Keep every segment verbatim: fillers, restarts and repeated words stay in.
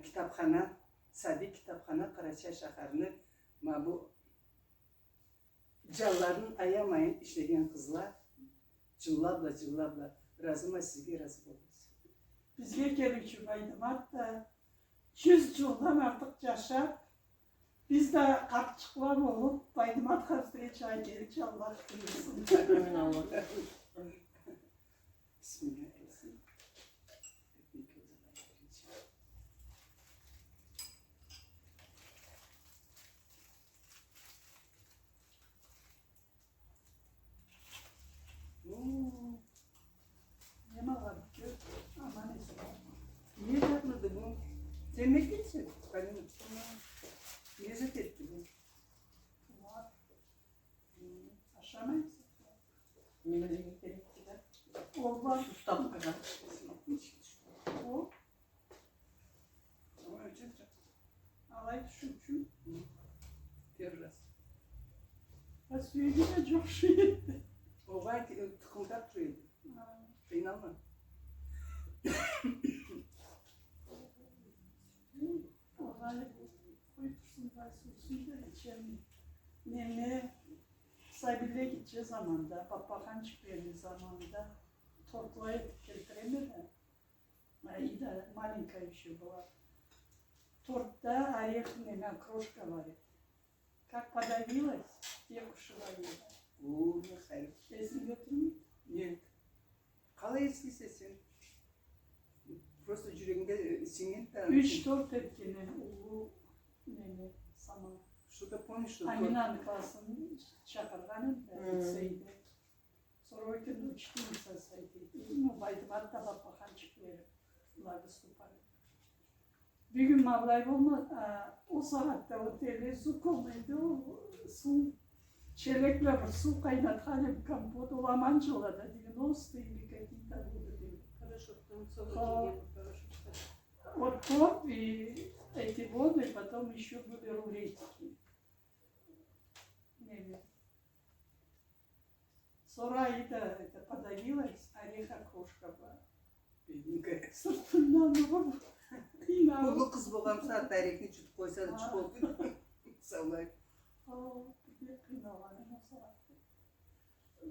Китапхана, сабий китапхана Къарачай шахарны ма бу джанларын аямайын ишлеген къызла, джыллабла, джыллабла. Разыма, сизге разы болурбуз. Бизге келиучю Байдымат да джюз джылдан артыкъ джашаб, биз да къартчыкъла болуб, Байдымат Хазретчиге келирча Аллах буюрсун. Амин, Аллах. Бисмилля. О, не маладёжь, аман-эсен. Не татлыды бу? Сен не этесе, Полина? Не зат этди бу? Тумар. М, ашамайса? Немелеге керекди да. Ол бар. Сустапкада. О. Ой, чё, чё. Алай тюшюнчю. Первый раз. А сюеги да джокъ шу эди. Огъай, э, тыкъылдаб тура эди. А. Къыйналма. Огъай, къой турсун, былай сууусун да ичеме. Неме, сабийле гитче заманда, папаханчиклени заманда тортла этиб келтиреме да. Аида маленькая ещё была. Тортда орех, неме, окрошка бар эди. Как подавилась, те кушала еда. О, не хайыр. Эсинге тюшдюмю? Нет. Къалай эслейсе сен? Просто джюрегинге, э, сингенди да. Юч торт этгенем, уллу, неме, самый. Что-то помнишь, что торт? Аминаны классын чакъыргъан эди да, лицейде. Сора ол кюнде учительница сайтыйды. Ну, Байдымат да папаханчик бериб, была выступали. Бир кюн ма былай болма, а, ол сагъатда ол телезу комнайды, ол суу, челек бла бир суу къайнатхан эм компот, ол аман джыллада, девяностые или какие-то годы деб. Порошокдан сора келген порошокдан. Вот торт и эти воды, потом ещё были рулетики. Неме. Сора Аида, это, подавилась, орех, окрошка бар. Бедненькая. Сыртындан уруб, къыйналыб. Уллу къыз болгъан сагъатда орехни джутуб къойса да, чукъ болду. Саулай. О, бек къыйналгъан эм ол сагъатда.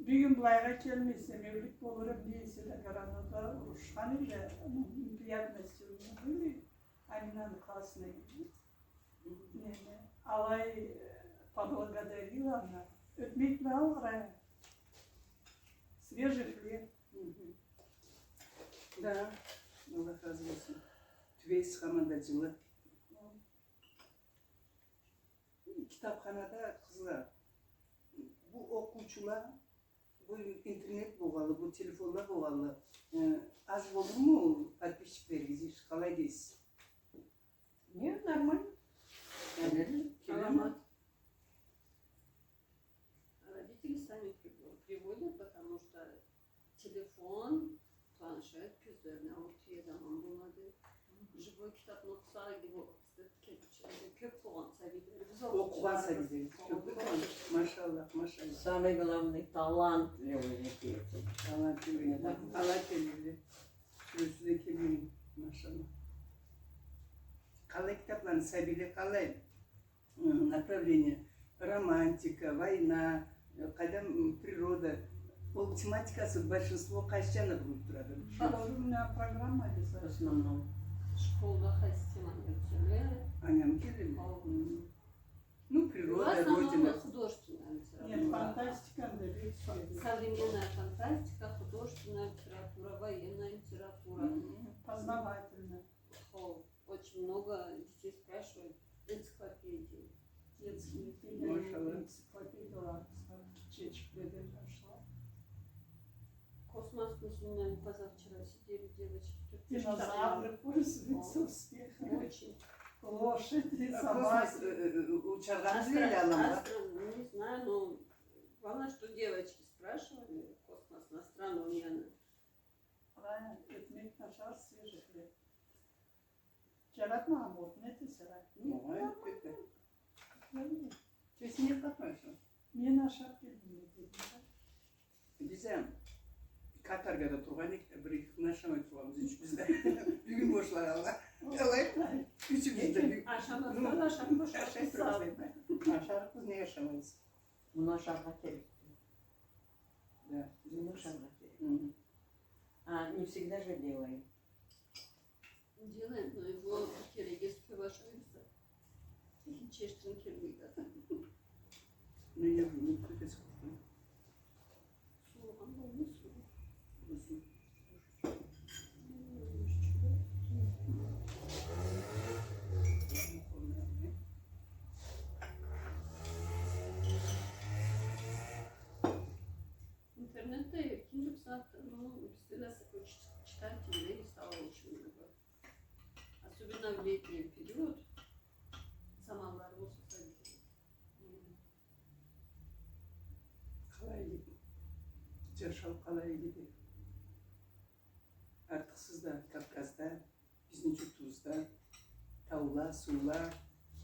Бюгюн былайгъа келмесем, ёлюк болур эм, не эсе да, Городода урушхан эди, неприятности были. Аминаны классына кирди. Неме, алай, э, поблагодарила она. Ётмек бла алгъырай. Свежий хлеб. Мгм. Да, Аллах разы болсун. Тюбейсиз хаманда джылы. Китабханада, къызла, бу окъуучула, бу интернет болгъанлы, бу телефонла болгъанлы, э, аз болурму подписчиклеригиз, иш, къалай дейсиз? Не, нормально. Келеди, келеди. Аламат. Родители сами при-, приводят, потому что телефон, планшет кёзлерине аурута, заман болмады. Живой китабны окъуса, бизде кёб болгъан сабийлерибиз окъугъан. Окъугъан сабийлерибиз кёб болгъан. Машаллах, машаллах. Самый главный, талантливый дети. Талантливый. Да. Алай келелле. Сёзюне келмейме, машаллах. Къалай китабланы сабийле къалай? М, направление, романтика, война, э, къайдам, м, природа. Ол тематикасы большинство къайсы джанына бурулуб турады? Школьная программа десе. В основном. Школда къайсы теманы ётселе. Анямы келеди. Ол. М. Ну, природа, родина. В основном художественная литература. Нет, фантастика да бек сюеди. Современная фантастика, художественная литература, военная литература. М, познавательная. Хо, очень много детей спрашивают. Энциклопедии. Детские, машаллах, энциклопедиялар, чечикледен башлаб. Космосну юсюнден позавчера сидели девочки. Динозавры пользуются успехом. Очень. Лошади, собаки. Космос, э, э, э, учаргъа билелле аламла. Астро-, астро-, не знаю, но главное, что девочки спрашивали космос, астрономияны. Правильно, этмек нашар, свежий хлеб. Джаратмагъан болур, не этесе, а? Огъай, нормально. Кесинге къатмайса. Мен ашаб келдим, дедим да. Биз а каторгада тургъан эдик да, бир эки кюн ашамай тургъанбыз ючюбюз да. Бюгюн бошлагъанла. Алай. Ашамаса да ашап, ашай турабыз, дейме? Ашарыкъбыз, не ашамайбыз? Муну ашаргъа керекди. Да. Муну ашаргъа керек. Хы. А, не всегда же делаем. Делаем, но его бир кереге сюйюп ашайбыз да. Экинчи эшитгим келмейди. Мен да билмейме, кёп эшитгенме. Суугъан болмай, суугъан. Болсун. Интернетде ким бир сагъатда, ну, бизде да читать этмей, стало очень много. Особенно в летний период, самаллары болса, сабийле. Къалай, джашау къалай эди. Артыкъсыз да Кавказда, бизни джуртубузда таула, суула,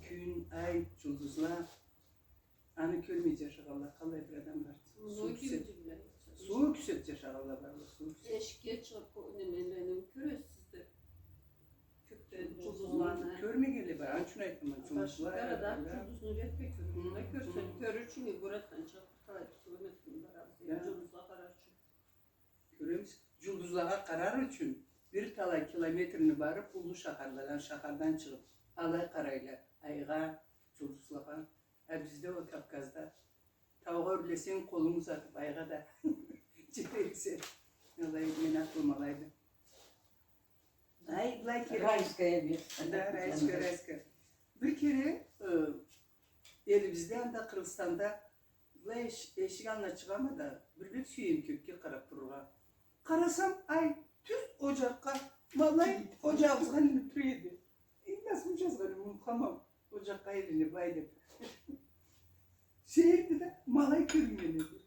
кюн, ай, джулдузла. Аны кёрмей джашагъанла къаллай бир адам барды? Суу кюсеп, суу кюсеп джашагъанла барды, суу кюсеп. Эшикге чыгъып, немелени кёресиз да. Кёкде джулдузланы кёрмегенле бар, аны ючюн айтама, джулдузла. Башкъа да джулдузну бек да кёрмей, кёрсенг, кёрюрчюнге кёре атханча, къалай бир километрни барабыз, джулдузлагъа къарар ючюн. Кёремисе, джулдузлагъа къарар ючюн бир талай километрни барып, уллу шахарлагъа, шахардан чыгъып, алай къарайла айгъа, джулдузлагъа. А бизде ол Кавказда таугъа юрлесенг, къолунг узатып айгъа да джете эсе. Алай, мен акъылым алайды. Ай, былай кере. Райское место. Да, райское, райское. Бир кере, э, элибизде, анда Къыргъызстанда, былай эш-, эшик аллына чыгъама да, бир бек сюеме кёкге къарап турургъа. Къарасам, ай, тюз оджакъгъа, ма былай оджагъыбызгъа минип тура эди. Э, насыбым джазгъанымы, унутханма, оджакъгъа илинип, былай деп. Сейирди да, ма алай кёрюннген эди.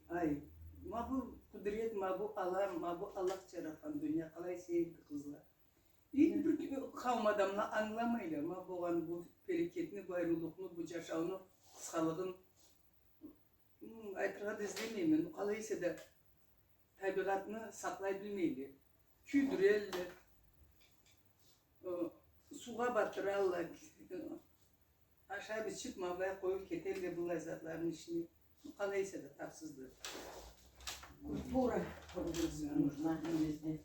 Ай, ма бу къудрет, ма бу алам, ма бу Аллах джаратхан дуния, къалай сейирди, къызла. Энди бир къауум адамла ангыламайла ма болгъан бу берекетни, бу ариулукъну, бу джашауну къысхалыгъын. Хы, айтыргъа да излемейме, но къалай эсе да табигъатны сакълай билмейле. Кюйдюрелле, э, суугъа батдыралла, э, ашап, ичип, ма былай къоюп кетелле быллай затланы ичине. Къалай эсе да тапсызды. Культура нужна везде.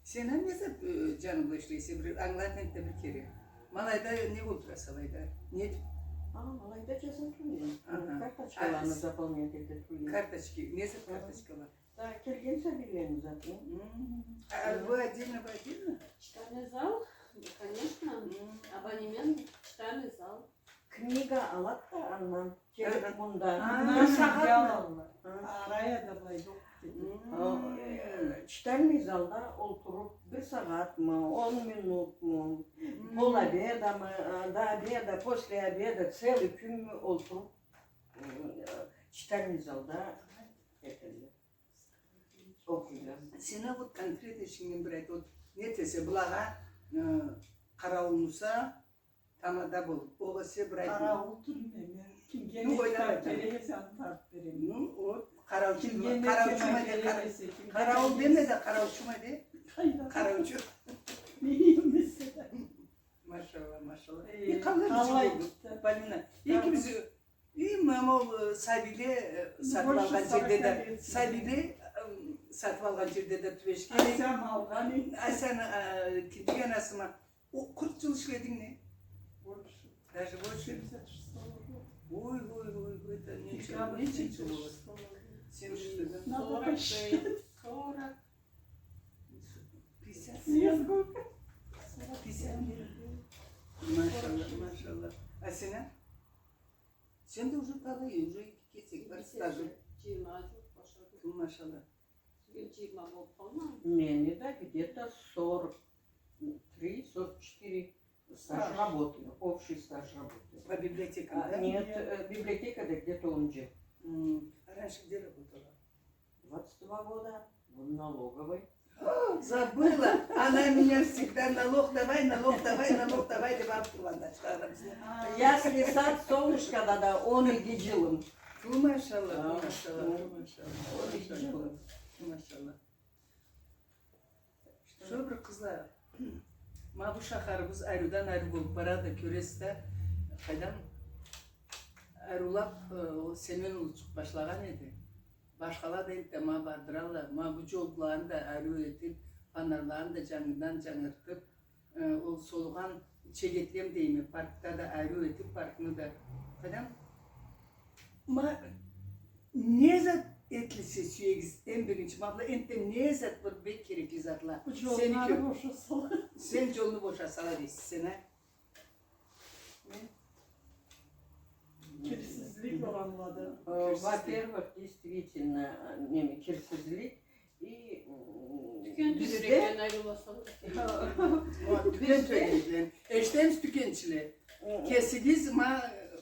Сен а не зат, э, джаны бла ишлейсе, бир ангылат энтда бир кере. Ма алайда не болуп тураса алайда? Не этип? А, ма алайда джаза турама. Аха. Карточкаланы заполнять эте турама. Карточки. Не зат карточкала? Да, келген сабийлени затын. Мм. А, вы отдельно, вы отдельно? Читальный зал, конечно. Мм. Абонемент, читальный зал. Книга алат да андан, келип мында. Ха, бир сагъатмы? Ха. Арада былай джокъ кетеди. Мм. Э, читальный залда олтуруп, бир сагъатмы, он минутму, пол обедамы, э, до обеда, после обеда, целый кюнмю олтуруп, э, читальный залда этелле. Окъуйла. Сен а вот конкрет ишингден бир айт, вот, не этесе, былагъа, э, къараулмуса, тамада бол. Огъесе бир айт. Къараул тюлме, мен кимге не китап керек эсе, аны тартып береме. Ну, о, къараучу, къараучума де, къараул деме да, къараучума де. Къайда? Къараучу. Не билейим мен сени. Машалла, машалла. Э, къаллай китап. Полина, экибиз, э, ма ол, э, сабийле, э, сатып алгъан джерде да, сабийле, э, сатып алгъан джерде да тюбешге. Айсаны алгъан эди. Айсаны, э, кинтик анасыма. О, къыркъ джыл ишлединг не? Больше. Даже больше? Семьдесят шестого года. Ой, ой, ой, ой, это нечего, нечего было. Семьдесят шестого года. Семьдесят шестого, да? Надо посчитать. Сорок. Пятьдесят. Нет, сколько? Пятьдесят. Машалла, машалла. А сен а? Сен да уже талай, уже кесек бар стажынг. Джыйырма джукъ башладым. Машалла. Сизге джыйырма болуп къалмады? Мени да где-то сорок три, сорок четыре стаж работы, общий стаж работы. По библиотекам, да? Нет, э, библиотекада где-то он джыл. М, а раньше где работала? Двадцать два года в налоговой. Забыла! Она меня всегда: «Налог давай, налог давай, налог давай», — деп алып тургъанды, чыгъарыбыз. Ясли сад, «Солнышкода» да он эки джылым. Ту машалла, ту машалла, ту машалла. Он эки джылым. Ту машалла. Шо бир, къызла, Ма бу шахарыбыз ариудан ариу болуп барады, кёресиз да, къайдам, ариулап, э, ол Семен улучукъ башлагъан эди. Башхала да энтда ма бардыралла, ма бу джолланы да ариу этип, фонарьланы да джангыдан джангыртып, э, ол солугъан чегетлем дейме, паркда да ариу этип, паркны да. Къайдам, ма не зат этилсе сюегиз, эм биринчи, ма была энтда не зат бир бек керекли затла. Бу джолну ары бошасала. Сен джолну бошасала дейсиз сен, а? Кирсизлик болгъанлады. Э, во-первых, действительно, э, неме, кирсизлик и, м, тюкен бизде тёгерекден айырыласыз. О, тюкен тёгерекден. Эшитемиз, тюкенчиле. М. Кесигиз ма, э,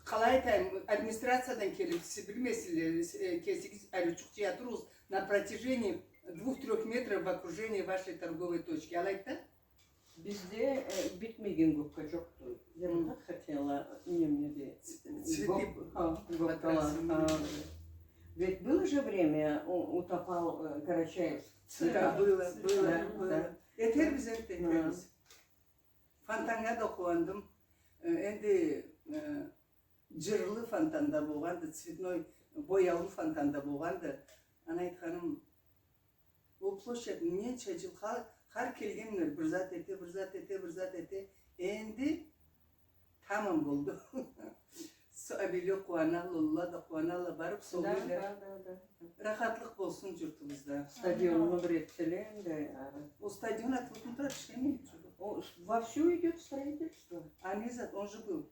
къалай айтайым, администрациядан келип, сиз билмейсизле, э, кесигиз ариучукъ джыя туругъуз на протяжении двух-трёх метров в окружении вашей торговой точки. Алайды да? Бизде, э, битмеген губка джокъду. Я бы так хотела, немеде, цветы, губкала. Ведь было же время, у-, утопал, э, Карачаевск. Да, было, было, было. Этербиз, энтда этербиз. Фонтаннга да къууандым. Э, энди, э, джырлы фонтан да болгъанды, цветной, бояулу фонтан да болгъанды. Аны айтханым, ол площадьны ненча джыл хар, хар келгенле бир зат эте, бир зат эте, бир зат эте. Энди тамам болду. Со-, абийле къууаналла, уллула да къууаналла, барып солуйла. Да, да, да, да. Рахатлыкъ болсун джуртубузда. Стадионну бир этселе энди, ары. Ол стадион атылыпмы турады, ишлемейми? О, вовсю идёт строительство. А не зат, он же был.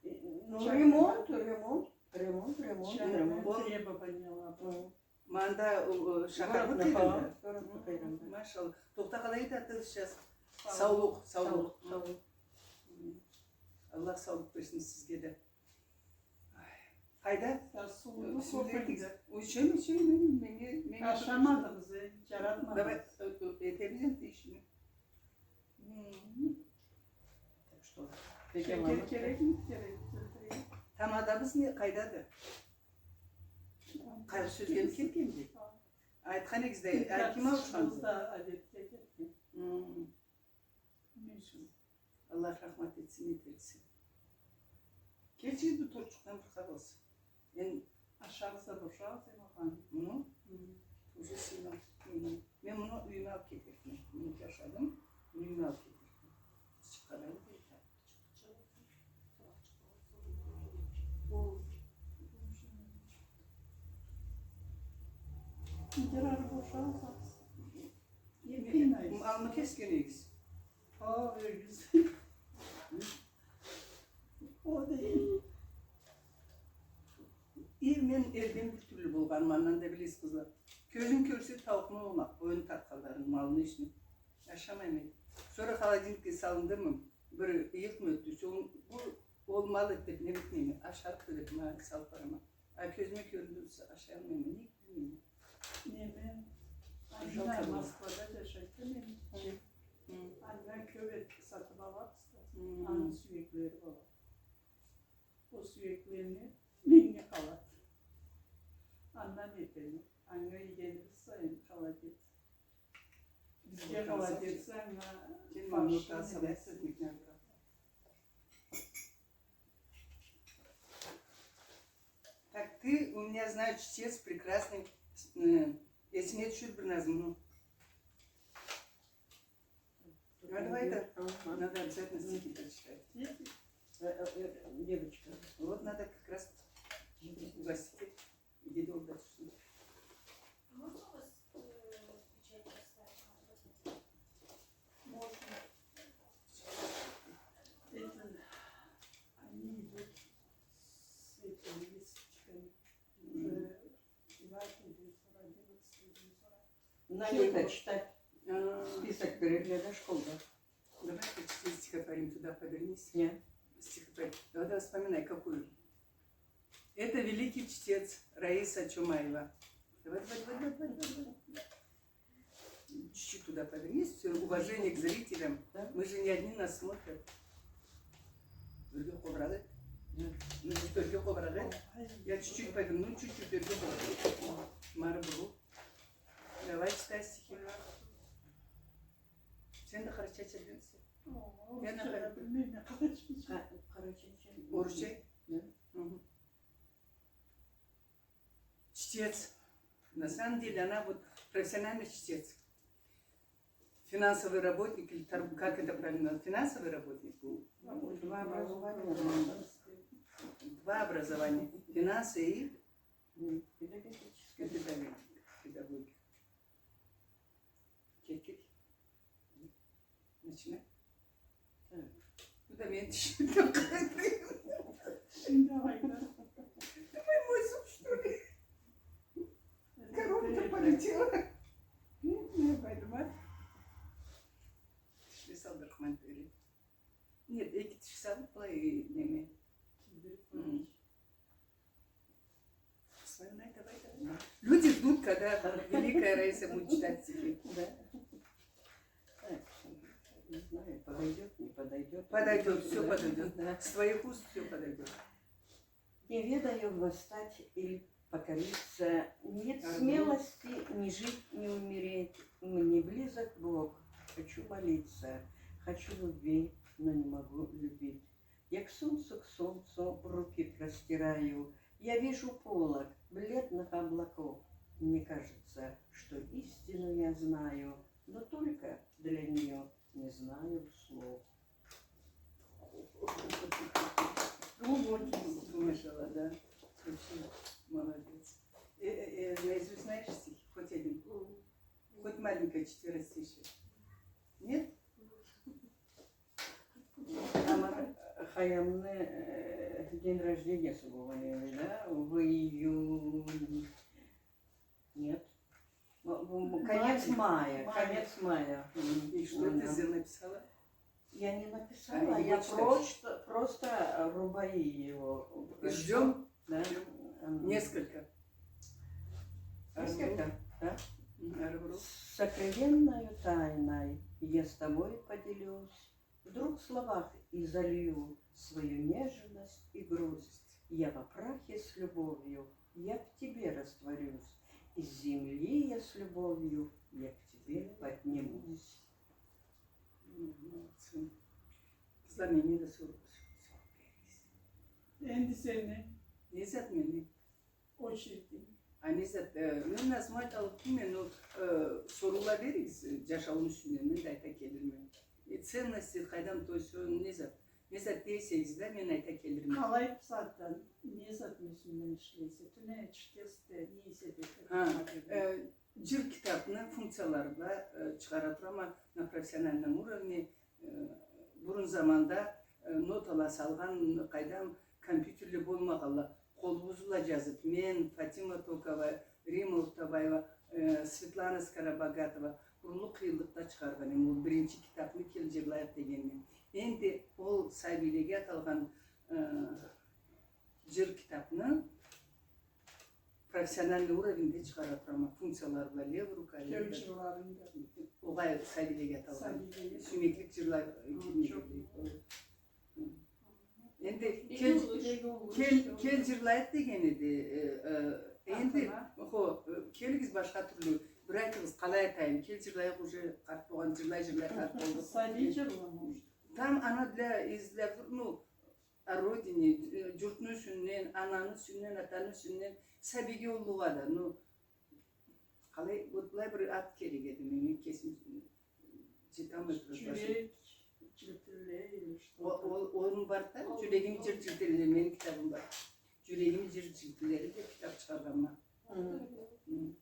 Ну, ремонт, ремонт, ремонт, ремонт, ремонт. Требованиялады. Мында, э, шахарны къыйырында. Городну къыйырында. Машалла. Тохта, къалай эте атыгъыз? Саулукъ, саулукъ. Саулукъ, саулукъ. Аллах саулукъ берсин сизге да. Ай. Къайда? Саулукъ. Ой, ичеми, ичеми, мен, мен, мен. Ашамадыгъыз, э, джаратмадыгъыз. Давай, э, э, этербиз энди ишни. Так что, шекер керекми? Керек, керек. Тамадабыз не, къайдады? Къайгъы сёзге келгенди. Айтхан эдигиз да, ким ауушханды? Аллах рахмат этсин, этериксин. Келчи, бу тортчукъдан бир къабыл. Мен ашарса бошагъыз, эм алгъан. Муну? Хы. Уже сыймай. Мен муну юйюме алып кетерикме. Муну ашадым, муну юйюме алып кетерикме. Чыгъарайым дейди. Эгер ары бошагъыз, малны кесген эдигиз. О, ёгюз. О, дейим. И мен элден бир тюрлю болгъанма, андан да билесиз, къызла. Кёзюм кёрсе тауукъну омакъ, боюн тартханларын, малны ишни. Ашамайма эдим. Сора холодильникге салынды, бир ыйыкъ ётдю. Сора бу, ол мал эди деп, не билейим, ашарыкъды деп, ма салып барама. А кёзюме кёрюнюрсе, ашай алмайма, не билейим. Не, мен, Алина Москвада джашайды, мен чечек. Анга кёп эт сатып алабыз да. Аны сюеклери болады. Ол сюеклени меннге къалады. Андан этеме. Анга ийгенибиз сайын холодец. Бизге холодец, анга фарш. Так, ты у меня, значит, чтец прекрасный, э, эсиме тюшюр бир назмуну. Надо обязательно стихи прочитать. Э, э, э, девочка. Вот надо как раз угостить. Иди долго туши. Можно у вас, э, печать поставить? Можно. Это, они идут с этими листочками. Уже девятый день, сорок, одиннадцатый день, сорок. Налей, читай. Список берелле да школда. Давай, почитай стихотворение, туда повернись. Не. Стихотворение. Давай, давай, вспоминай, какую. Это великий чтец Раиса Чумаева. Давай, давай, давай, давай, давай, давай. Чуть-чуть туда повернись, всё, уважение к зрителям. Да. Мы же не одни нас смотрят. Ёрге къобуракъ эт. Да. Ну, ёрге къобуракъ эт. Я чуть-чуть поверну, чуть-чуть ёрге къобуракъ эт. Мары бурул. Давай, читай стихи. Сен да къарачайча билемисе? О, я орусча да билмейме, къарачайча. Къа-, къарачайча. Орусча? Да. Хы-хы. Чтец. На самом деле она вот профессиональный чтец. Финансовый работник или тор-, как это правильно? Финансовый работник был? Ну, два образования, да. Два образования. Финансы и педагогика. Педагогика. Кетдик. Начинай. Так. Бу да мен тиширдим. Шимди алайда. Давай мой зуб, что ли? Коронка полетела. Нет, не, пойду. Тишиме салдырыкъма. Нет, эки тиш салыб, былай, неме. Кийдириб. М. Вспоминай, давай, давай. Люди ждут, когда великая Раиса будет читать стихи. Да. Так, не знаю, подойдёт, не подойдёт. Подойдёт, всё подойдёт. Да. С твоих уст всё подойдёт. Не ведаю, восстать или покориться. Нет смелости ни жить, ни умереть. Мне близок Бог. Хочу молиться. Хочу любви, но не могу любить. Я к солнцу, к солнцу руки простираю. Я вижу полог бледных облаков. Мне кажется, что истину я знаю, но только для неё не знаю слов. Глубокий. Машалла, да. Вообще молодец. Э, э, э, наизусть знаешь стихи? Хоть один? Хоть маленькое четверостишее? Нет? Ама Хаямны, э, день рождениясы болгъан эди, да? В июне. Нет. М, м, конец мая, конец мая. Мм. И что ты здесь написала? Я не написала, я просто, просто рубаи его прочла. Ждём. Да. Несколько. Несколько, да? Мгм. Сокровенною тайной я с тобой поделюсь. Вдруг в словах изолью свою нежность и грусть. Я во прахе с любовью, я в тебе растворюсь. Из земли я с любовью, я к тебе поднимусь. Мгм, молодцы. Къызла, меннге да сор-, сор-, соруу беригиз. Энди сени. Не зат мени? Очередь. А не зат, э, мен назму айталлыкъ тюлме, но, э, соруула беригиз, э, джашауну юсюнден, мен да айта келирме. Э, ценности, къайдам, то есть, э, не зат, не зат десегиз да, мен айта келирме. Къалай бусагъатда, не затны юсюнден ишлейсе, тюнене чтецде, не эсе да. Ха, э, джыр китабны функциялары бла, э, чыгъара турама на профессиональном уровне. Э, бурун заманда, э, нотала салгъан, къайдам, компьютерле болмагъанла, къолубуз бла джазыб, мен, Фатима Токова, Римма Уртабаева, э, Светлана Скоробогатова, урлукъ къыйынлыкъда чыгъаргъан эдим ол биринчи китабны, «Кел джырлайыкъ» дегенни. Энди ол сабийлеге аталгъан, э, джыр китабны профессиональный уровеньде чыгъара турама, функциялары бла, левая рука, левая. Кел джырлайыкъ. Огъай, сабийлеге аталгъан. Сабийлеге. Сюймеклик джырла-, хы, кимни джокъ. Хы. Энди кел, кел, кел джырлайыкъ деген эди, э, э, энди, хо, э, келигиз башха тюрлю, бир айтыгъыз, къалай айтайым, кел джырлайыкъ уже къарт болгъан, джырлай, джырлай къарт болду. Сабий джырлама. Там она для, из, для, ну, о родине, э, джуртну юсюнден, ананы юсюнден, атаны юсюнден, сабийге уллугъа да, ну, къалай, вот былай бир ат керек эди, мен кесим джеталмай турама. Джюрек джилтинлери или что-то. О, ол, ону бар да, «Джюрегими джыр джилтинлери», мени китабым бар. «Джюрегими джыр джилтинлери» деб китаб чыгъаргъанма. Хы. Хы.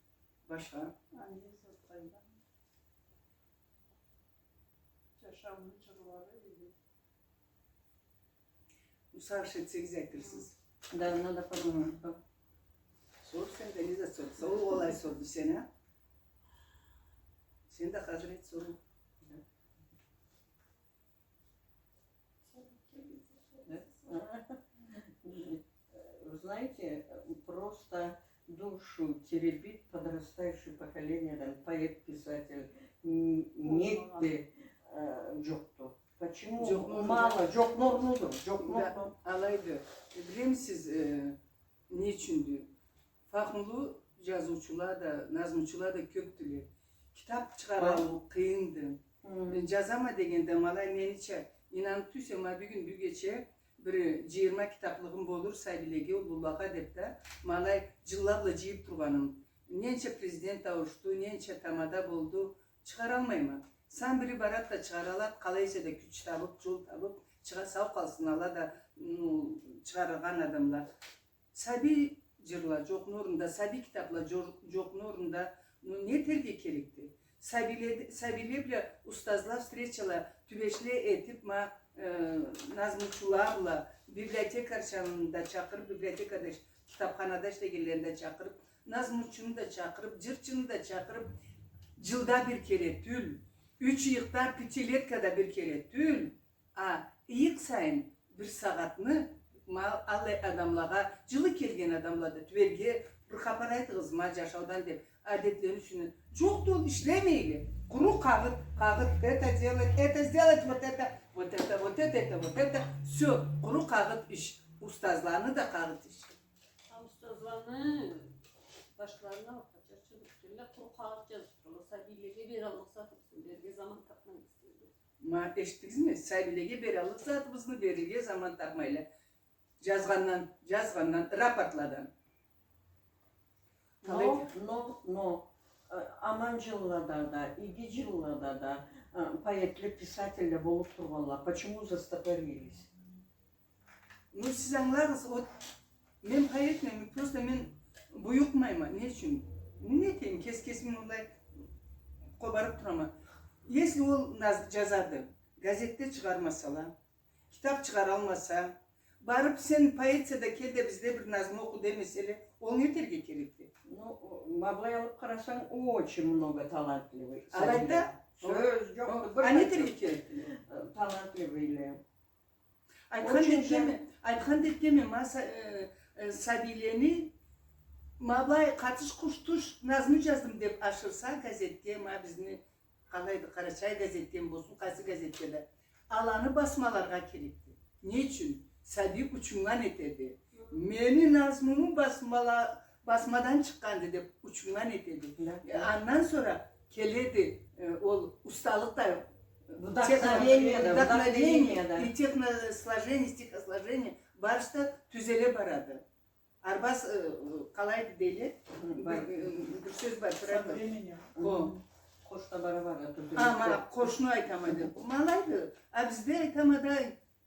Башха? Аны эсе къайдам. Джашауну джырлары или Муса, аш этсегиз, айтырсыз. Да, надо подумать. Сор сен да, не зат сор. Сор, ол алай сорду сен, а? Сен да хазыр эт соруу. Да. Да? Вы знаете, просто душу теребит подрастающее поколение, там, поэт, писатель, н-, нетти, э, джокъду. Почему мало? Джокъну орнуду, джокъну орнуду. Да, алайды. Э, билемисиз, э, не ючюндю? Фахмулу джазыучула да, назмучула да кёбдюле. Китаб чыгъарыу къыйынды. Хы. Джазама дегенде, ма алай менича, ийнаныб тюйюлсе, ма бюгюн, бюгече бир джыйырма китаблыгъым болур, сабийлеге, уллулагъа деб да, ма алай джылла бла джыйыб тургъаным. Ненча президент ауушду, ненча тамада болду, чыгъаралмайма. Сан бири барад да чыгъаралад, къалай эсе да кюч табыб, джол табыб, чыгъа-, сау къалсын, ала да, ну, чыгъаргъан адамла. Сабий джырла джокъну орнунда, сабий китабла джо-, джокъну орнунда, ну, не этерге керекди? Сабийле-, сабийле бла устазла встречала тюбешле этиб, ма, э, назмучула бла, библиотекарчаны да чакъырыб, библиотекада иш-, китабханада ишлегенлени да чакъырыб, назмучуну да чакъырыб, джырчыны да чакъырыб, джылда бир кере тюл, юч ыйыкъда, пятилеткада бир кере тюл, а ыйыкъ сайын бир сагъатны ма аллай адамлагъа, джылы келген адамла да, тюберге бир хапар айтыгъыз ма джашаудан деб, адетлени юсюнден. Джокъду, ол ишлемейле. Къуру къагъыт, къагъыт, это делать, это сделать, вот это, вот это, вот это, это, вот это. Всё, къуру къагъыт иш. Устазланы да къагъыт иш. А устазланы башларына къачарча бир келе къуру къагъыт джазыб туралла. Сабийлеге бераллыкъ затыбызны берирге заман табмайбыз дейле. Ма, эшитдигизми? Сабийлеге бераллыкъ затыбызны берирге заман табмайла. Джазгъандан, джазгъандан, рапортладан. Но, но, но, э, аман джыллада да, иги джыллада да, э, поэтле, писательле болуб тургъанла. Почему застопорились? Ну, сиз ангылагъыз, вот, мен поэтме, просто мен буюкъмайма. Не ючюн? Не этейим, кес-, кесими былай къобарыб турама. Если ол наз-, джазады, газетде чыгъармасала, китаб чыгъаралмаса, барыб сен поэцияда кел да бизде бир назму окъу демеселе, ол не этерге керекди? Ну, ма былай алыб къарасанг, очень много талантливый. Алайда, сабийле. Сёз джокъду, бир а не этерге керекди? Талантливыйле. Айтхан да этгенме, айтхан да этгенме, ма са-, э, э, сабийлени, ма былай къатыш-къуштуш назму джаздым деб ашырса газетге, ма бизни къалайды, Къарачай газетден болсун, къайсы газетде да, аланы басмаларгъа керекди. Не ючюн? Сабий учунган этеди. Мени назмуму басмала-, басмадан чыкъгъанды деб учунган этеди. Да, э, да. Андан сора келеди, э, ол усталыкъ да, вдохновение да, вдохновение да, и техносложение, стихосложение, барысы да тюзеле барады. Арбаз, э, къалайды дейле, бир, э, бир сёз бар, турады. Со временем. О. Къошда бара-бара турду. А, ма, къошну айтама деб. Ма алайды. А бизде айтама да,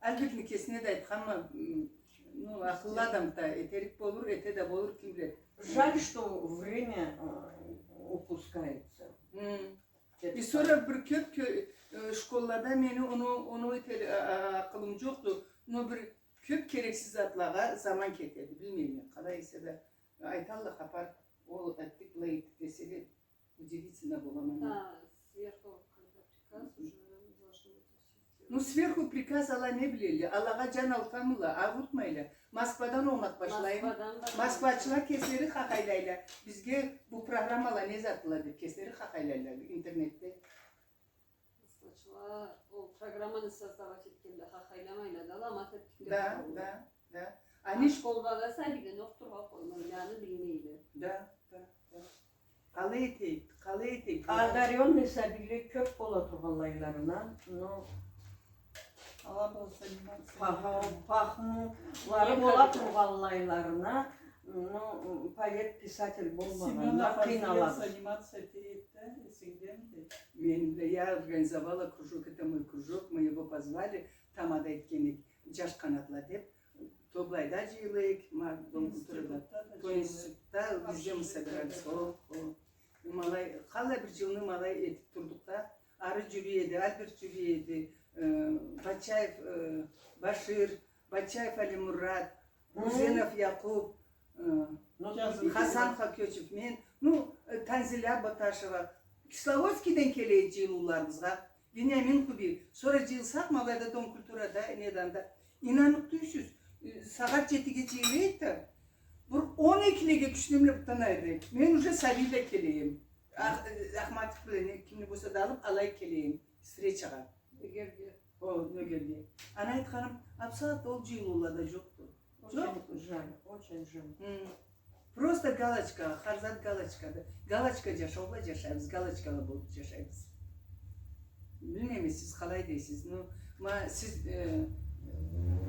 Альбертни кесине да айтханма, м, ну, акъыллы адам да этерик болур, эте да болур, ким биледи. Жаль, что время, э, упускается. М. И сора бир кёб, кё-, э, школлада мени оноу, оноу этер, а, а, акъылым джокъду, но бир кёб керексиз затлагъа заман кетеди, билмейме, къалай эсе да, айталла хапар, ол этдик, былай этдик деселе, удивительно болама. Да, сверху, когда приказ, уже должны быть все сделаны. Ну, сверху приказ, ала не билелле, алагъа джан аурутамыла, аурутмайла. Москвадан омакъ башлайым. Москвадан башлайым. Москвачыла кеслери хахайлайла. Бизге бу программала не затла деб, кеслери хахайлайла интернетде. Москвачыла ол программаны создавать этгенде хахайламайла да, ламат этдик деб. Да, да, да. Аны школда да сабийлени окъутургъа къоймайла, аны билмейле. Да, да, да. Къалай этейик, къалай этейик? Одарённый сабийле кёб бола тургъанлайларына, но, ала бла заниматься, пахы-, пахмулары бола тургъанлайларына, но, поэт, писатель болмагъанына къыйналабыз. Семён Афанасьев заниматься этеди да, эсингдемиди? Мен да, я организовала кружок, это мой кружок, мы его позвали, тамада этген эдик, «Джаш къанатла» деб. Тоблайда джыйылайыкъ, ма, Дом культурада. Институтда да джыйылайыкъ. Институтда, везде мы собирались. О, о. Ма алай, къаллай бир джылны ма алай этиб турдукъ да. Ары джюрюй эди, Альберт джюрюй эди, э, Батчаев, э, Башир, Батчаев Алимурат, Гузенов Якуб, э, Хасан Хакёчев, мен, ну, э, Танзиля Баташева. Кисловодскийден келе эди джыйылыуларыбызгъа. Вениамин Хубиев. Сора джыйылсакъ, ма былайда Дом культурада, неда, анда. Ийнаныб тюйюлсюз, э, сагъат джетиге джыйылайыкъ да, бир он экилеге кючле бутдан айырылайыкъ. Мен уже сабий бла келеем. Ах-, э, Ахматов бла не, кимни болса да алыб, алай келеем встречагъа. Эгерде. О, эгерде. Аны айтханым, а бусагъатда ол джыйылыула да джокъду. Джокъ. Очень жаль, очень жаль. М. Просто галочка, хар зат галочкады. Галочка джашаула джашайбыз, галочкала болуб джашайбыз. Билмейме. Сиз къалай дейсиз? Ну, ма сиз, э,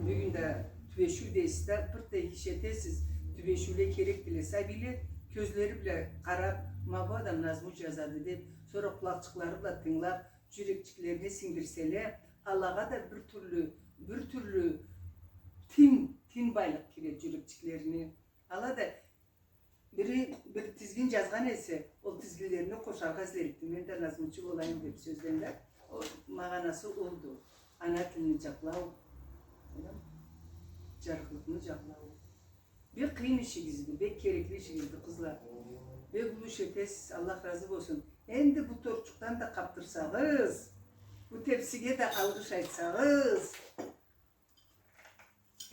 бюгюн да тюбешиу дейсиз да, бир да иш этесиз, тюбешиуле керекдиле. Сабийле кёзлери бла къарап, ма бу адам назму джазады деп, сора къулакъчыкълары бла тынгылап, джюрекчиклерине сингдирселе, алагъа да бир тюрлю, бир тюрлю тин, тин байлыкъ кирет джюрекчиклерине. Ала да бири бир тизгин джазгъан эсе, ол тизгинлерине къошаргъа излерикди. Мен да назмучу болайым деп сёзден да, ол магъанасы олду. Ана тилни джакълау, джарыкълыкъны джакълау. Бек къыйын ишигизди, бек керекли ишигизди, къызла. Бек уллу иш этесиз, Аллах разы болсун. Энди бу тортчукъдан да къапдырсагъыз, бу тепсиге да алгъыш айтсагъыз,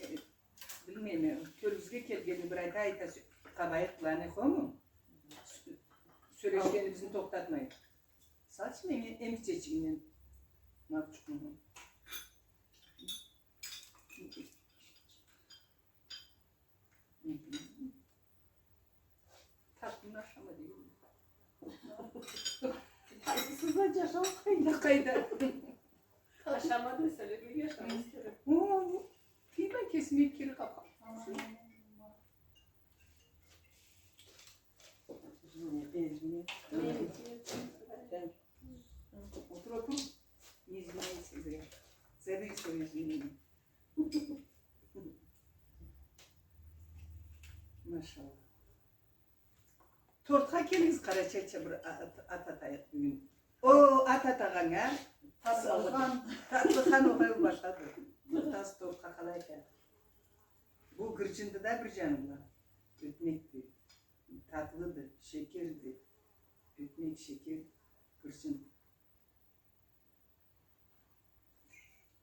э, билмейме, кёлюгюзге келгенни бир айта, айта сё-, къабайыкъ быланы, хому? Сё-, сёлешгенибизни тохтатмайыкъ. Салчы меннге эм кичичигинден. Мапчукъну. Татлыны ашама дейим. Татлысыз да джашау къайда, къайда. Ашама десенг, бир ашамагъыз керек. О, тыйма, кесиме кири къапха. Извини, извини. Сен отур, отур. Не извиняйся зря. Забери свои извинения. Машалла. Тортха келигиз, къарачайча бир а-, ат, ат атайыкъ бюгюн. О, ат атагъаннга. Татлыхан. Татлыхан, огъай, ол башхады. Тас тортха къалай атайыкъ? Бу гырджынды да бир джаны бла. Ётмекди. Татлыды, шекерди. Ётмек, шекер, гырджын.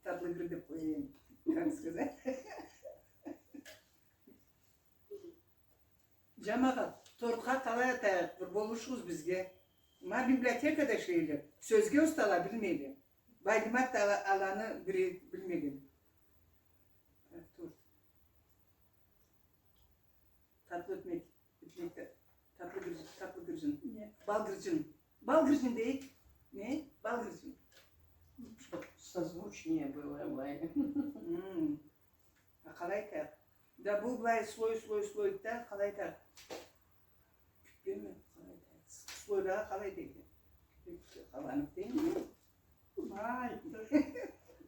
Татлы гыр деп къояйым. Как сказать? Джамагъат, тортха къалай атайыкъ, бир болушугъуз бизге. Ма библиотекада шейле, сёзге устала, билмейле. Байдымат да ала-, аланы бири билмеген. Так, торт. Татлы ётмек. Ётмек да. Татлы гырджын. Татлы гырджын. Не? Бал гырджын. Бал гырджын дейик. Не? Бал гырджын. Чтоб созвучнее было, былай. М. А къалай айтайыкъ? Да бу былай слой, слой, слой да, къалай айтайыкъ? Кюппеми? Къалай айтайыкъ? Слойлагъа къалай дейди? Къаланыкъ дейми? Ай,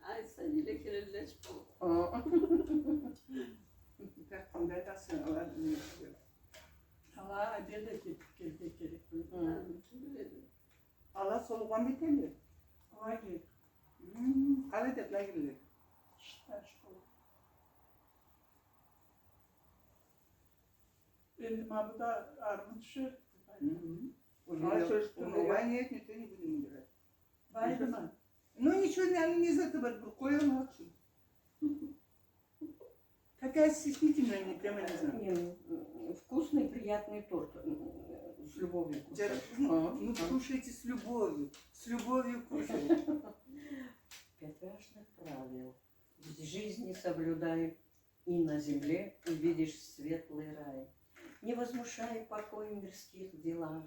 ай, сен эле келелле чыкъды. Так, мындай да сен алай билмейсиз. Ала, а, бир да кетип келге керек. Хы. Ала солугъан бетелле. Ала керек. Хм, къалай деп лагерьле? Считай, школа. Энди ма бу да арымы тюшер. Хы-хы. Ала сёз тюрлю. Ала нет, нет, не будем убирать. Байдымат. Ну ничего, не, не из этого, бир къоя, молчи. Какая стеснительная, не, прямо не знаю. Не, ну, м, вкусный, приятный торт, м, с любовью кушать. Джар-, ну, а, ну, а, кушайте с любовью. С любовью кушайте. Пять важных правил в жизни соблюдай, и на земле увидишь светлый рай. Не возмущай покой в мирских делах,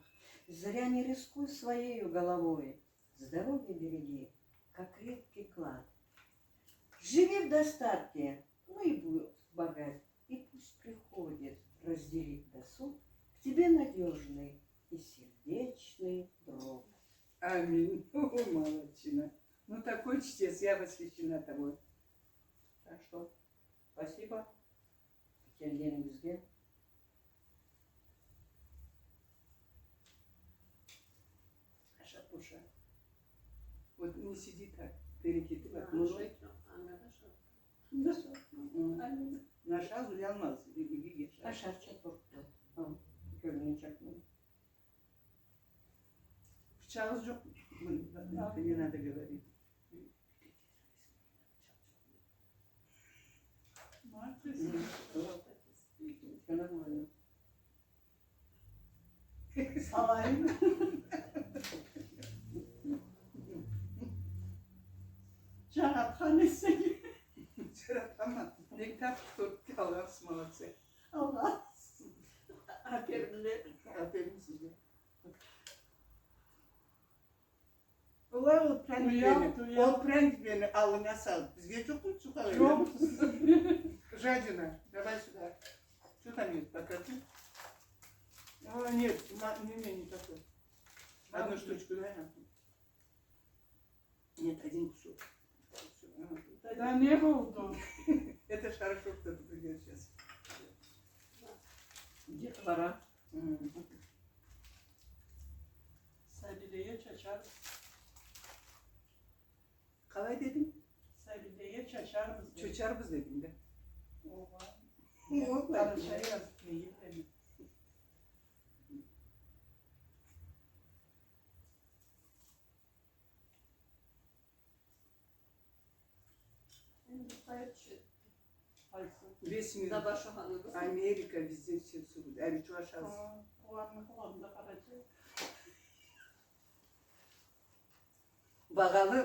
зря не рискуй своею головой. Здоровье береги, как крепкий клад. Живи в достатке, ну и будь богат, и пусть приходит разделить досуг к тебе надёжный и сердечный друг. Амин. О, молодчина. Ну, такой чтец, я восхищена тобой. Так что, спасибо. Келгенигизге. Ашап боша. Вот не сиди так, берекети бар. А, ну, ашай, ангада ашап. Да. М. Амин. Наша уялмаз, и, и, и, ашарча турду. Ха, кёлюню чакмай. Бычагъыз джокъ. Мына, не надо говорить. Салайым. Джаратхан эсенг. Джаратханма. Нек тапдыкъ тортну, алгъансыз, молодцы. Алгъансыз. Аферинле. Аферин сизге. Уа, Ол пряникни, уят, уят, ол пряникни аллынга салып, бизге джокъму, сухарь? Джокъ. Жадина, давай сюда. Чё там есть? Покажи. А, нет, ма-, не, не, не такой. Одну штучку дай нам. Нет, один кусок. Всё, ага. Тогда не буду. Это хорошо, кто-то придёт сейчас. Где пора? Мгм. Сабийлеге чачар. Къалай дединг? Сабийлеге чачарбыз дедим. Чачарбыз дединг да. Ооба. Ооба. Къарачай язып, не билейим. Энди къоюучу. Къайсы? Бес минут. Да башлагъаныбыз. Америка, везде всё сурууда. Али чуашабыз. Ха, къуланны къуланында къарачай. Багъалы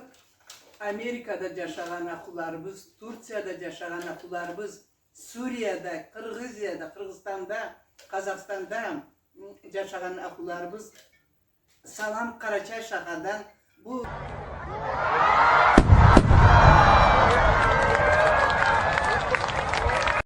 Америкада джашагъан ахлуларыбыз, Турцияда джашагъан ахлуларыбыз, Сурияда, Къыргъызияда, Къыргъызстанда, Къазахстанда, м, джашагъан ахлуларыбыз, салам Къарачай шахардан. Бу